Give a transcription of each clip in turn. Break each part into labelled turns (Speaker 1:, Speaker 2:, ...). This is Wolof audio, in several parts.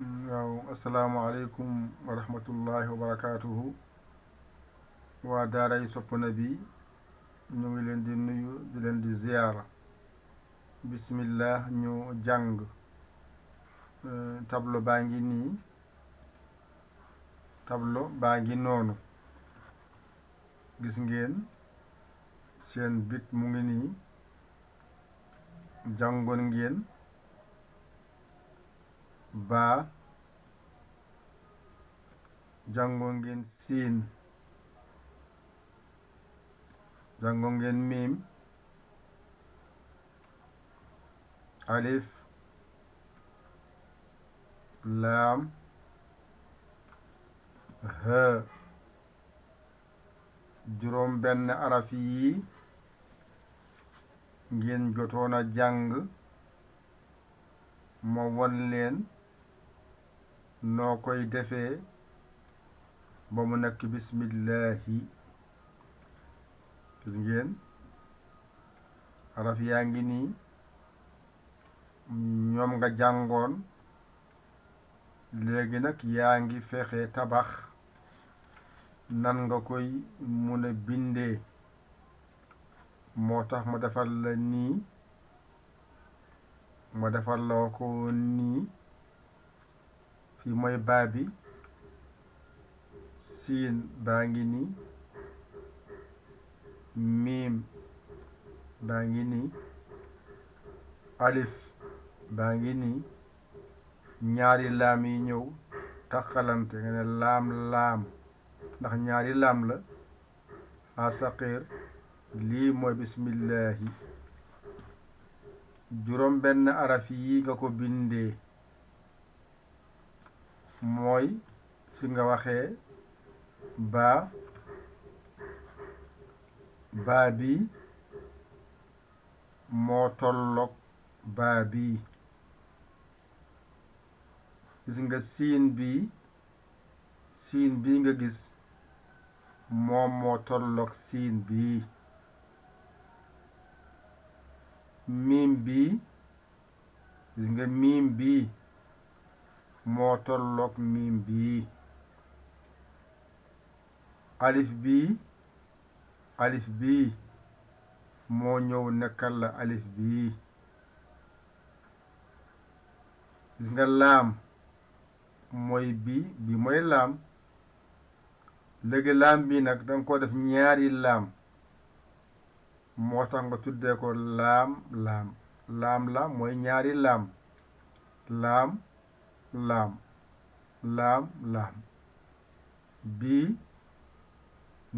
Speaker 1: waaw asalaamaaleykum wa rahmatullahi wa barakaatuhu waa daaray Sopp Nabi ñu ngi leen di nuyu di leen di ziyaara bismillah ñu jàng tableau baa ngi nii tableau baa ngi noonu gis ngeen seen bit mu ngi nii jàngoon ngeen baa jàngoon ngeen siin jàngoon ngeen miim alif laam ha juróom benn araf yi ngeen jotoon a jàng ma won leen noo koy defee ba mu nekk bismillahi gis ngeen araf yaa ngi nii ñoom nga jàngoon léegi nag yaa ngi fexe tabax nan nga koy mun a bindee moo tax ma defal la nii ma defal la ko nii fii mooy baa bi siin baa ngi nii miim baa ngi nii alif baa ngi nii ñaari laam yi ñëw takkalante nga ne laam laam ndax ñaari laam la a saqiir lii mooy bismillahi juróom benn araf yi nga ko bindee mooy fi nga waxee baa bi moo tolloog baa bi gis nga siin bi nga gis moom moo tolloog siin bi miim bi gis nga miim bi moo tolloog miim bi alif bi moo ñëw nekkal la alif bi gis nga laam mooy bi mooy laam léegi laam bi nag danga ko def ñaari laam moo tax nga tuddee ko laam la mooy ñaari laam laam bii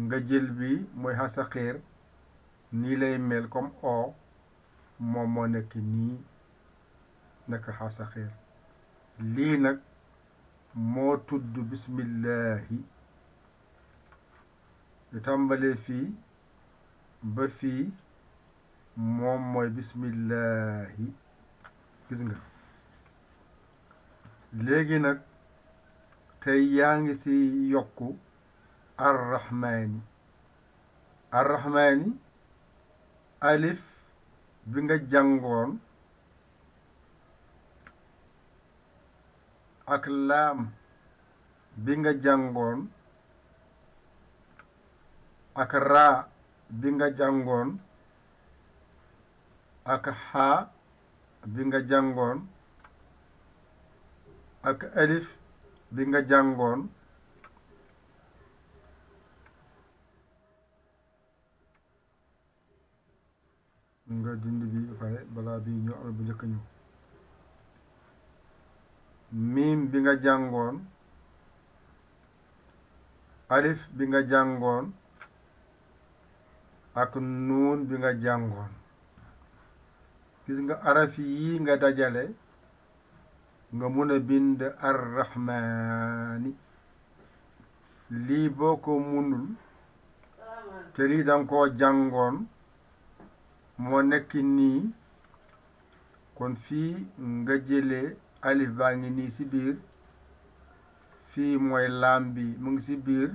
Speaker 1: nga jël bi mooy xasaxiir nii lay mel comme o moom moo nekk nii nekk xasaxiir lii nag moo tudd bismillahi yu tàmbalee fii ba fii moom mooy bismillahi gis nga léegi nag tey yaa ngi ci yokku arrahmaani alif bi nga jàngoon ak laam bi nga jàngoon ak raa bi nga jàngoon ak xaa bi nga jàngoon ak alif bi nga jàngoon nga dindi bi ba pare balaa bi ñëw am bu njëkk ñëw miim bi nga jàngoon alif bi nga jàngoon ak nuun bi nga jàngoon gis nga araf yi nga dajale nga mun a bind arrahmaani lii boo ko munul te lii danga koo jàngoon moo nekk nii kon fii nga jëlee alif baa ngi nii ci biir fii mooy laam bi mu ngi ci biir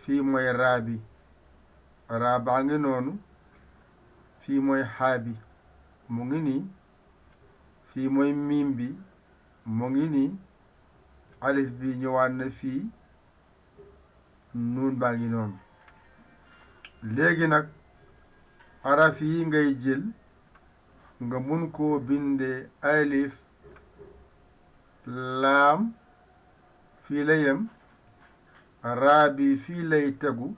Speaker 1: fii mooy raa bi raa baa ngi noonu fii mooy xaa bi mu ngi nii fii mooy miim bi mu ngi nii alif bi ñëwaat na fii nuun baa ngi noonu léegi nag araf yi ngay jël nga mun koo bindee alif laam fii la yem raa bi fii lay tegu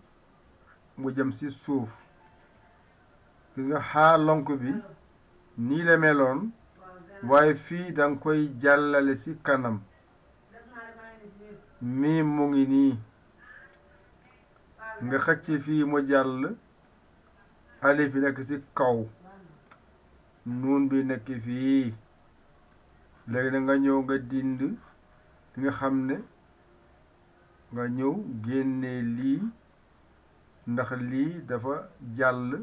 Speaker 1: mu jëm ci suuf gis nga xaa lonk bi nii la meloon waaye fii danga koy jàllale ci kanam miim mu ngi nii nga xëcc fii mu jàll alif bi nekk ci kaw nuun bi nekk fii léegi na nga ñëw nga dind li nga xam ne nga ñëw génne lii ndax lii dafa jàll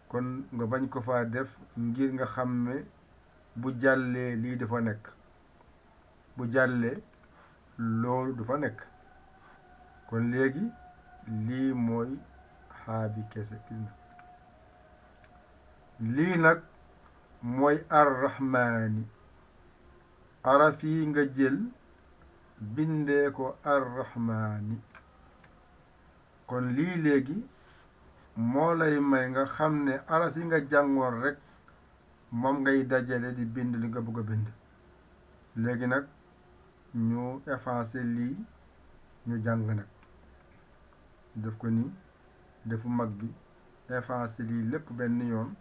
Speaker 1: kon nga bañ ko faa def ngir nga xam ne bu jàllee lii dafa nekk bu jàllee loolu du fa nekk kon léegi lii mooy xaa bi kese gis nga lii nag mooy arrahmaani araf yi nga jël bindee ko arrahmaani kon lii léegi moo lay may nga xam ne araf yi nga jàngoon rekk moom ngay dajale di bind li nga bëgg a bind léegi nag ñu effacer lii ñu jàng nag def ko nii defu mag bi effacer lii lépp benn yoon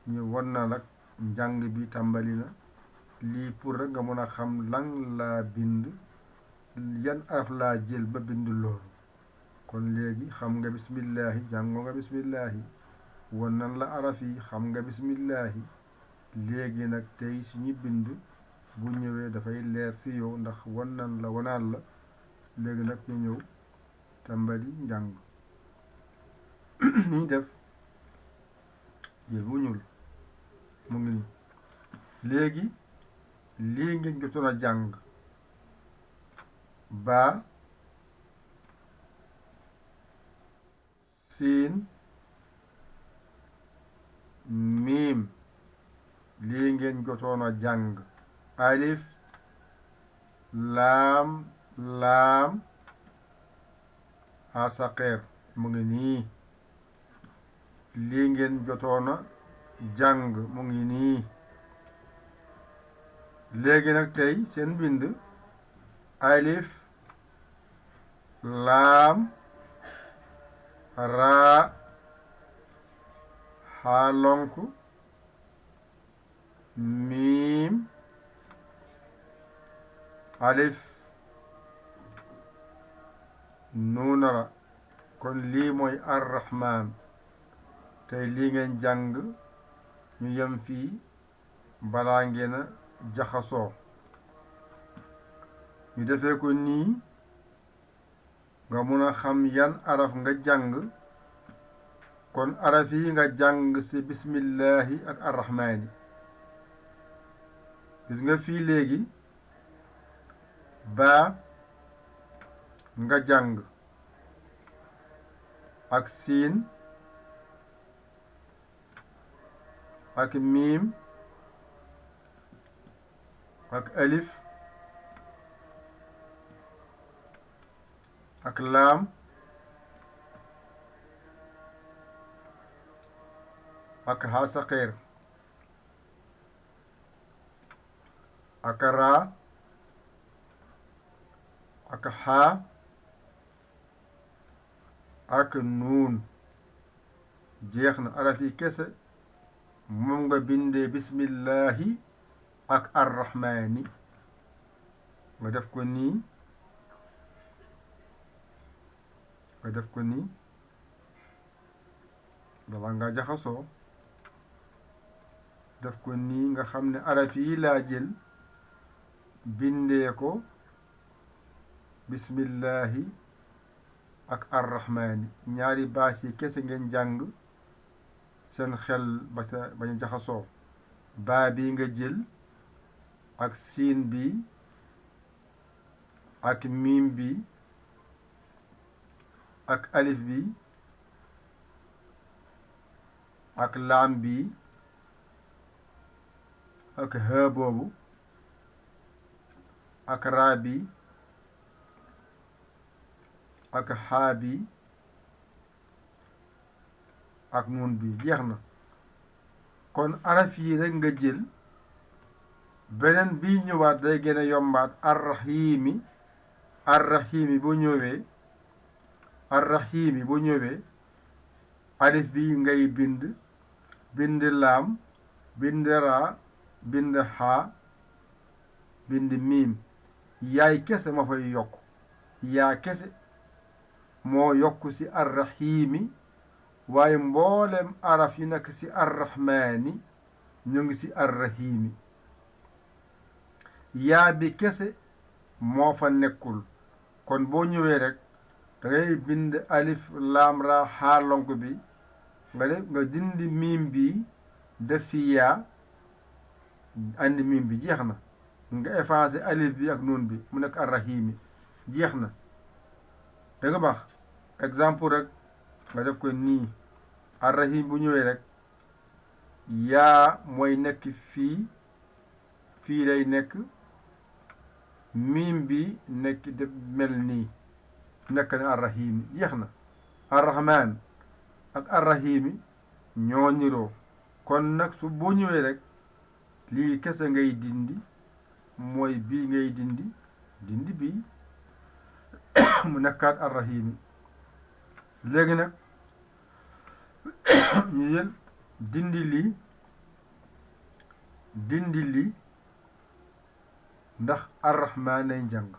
Speaker 1: ñu won na nag njàng bi tàmbali na lii pour rek nga mën a xam lan laa bind yan araf laa jël ba bind loolu kon léegi xam nga bismillahi jàngoo nga bismillahi won nan la araf yi xam nga bismillahi léegi nag tey suñu bind bu ñëwee dafay leer ci yow ndax won nan la wonaan la léegi nag ñu ñëw tàmbali njàng ni def jël bu ñuul mu ngi nii léegi lii ngeen jotoon a jàng baa siin miim lii ngeen jotoon a jàng alif laam laam asaqeer mu ngi nii lii ngeen jotoon a jàng mu ngi nii léegi nag tey seen bind alif laam raa xaa lonk miim alif nuunara kon lii mooy arrahman tey lii ngeen jàng ñu yem fii balaa ngeen a jaxasoo ñu defee ko nii nga mun a xam yan araf nga jàng kon araf yi nga jàng ci bismillahi ak arrahmaani gis nga fii léegi baa nga jàng ak siin ak miim ak alif ak laam ak haa saqeer ak raa ak xaa ak nuun jeex na araf yi kese moom nga bindee bismillahi ak arrahmaani nga def ko nii nga def ko nii balaa nga jaxasoo def ko nii nga xam ne araf yi laa jël bindee ko bismillahi ak arrahmaani ñaari baas yi kese ngeen jàng seen xel bañ a jaxasoo baa bi nga jël ak siin bi ak miim bi ak alif bi ak laam bi ak haa boobu ak raa bi ak xaa bi ak nuun bi jeex na. kon araf yi rek nga jël. beneen bi ñëwaat day gën a yombaat arrahiimi bu ñëwee alif bi ngay bind laam bind raa bind xaa bind miim yaay kese ma fay yokk yaa kese moo yokk ci arrahiimi waaye mboolem araf yi nekk ci arrahmaani ñu ngi ci arrahiimi yaa bi kese moo fa nekkul. kon boo ñëwee rek da ngay bind alif laam raa xaa lonk bi nga dindi miim bi def fi yaa andi miim bi jeex na. nga effacé alif bi ak nuun bi mu nekk arrahiimi jeex na. da nga baax exemple rek nga def ko nii arrahim bu ñëwee rek yaa mooy nekk fii lay nekk miim bi nekk def mel nii nekk na arrahimi jeex na. arrahman ak arrahimi ñoo niroo. kon nag su boo ñëwee rek lii kese ngay dindi mooy bii ngay dindi bii mu nekkaat arrahimi. léegi nag ñu jël dindi lii ndax arrahman lay njàng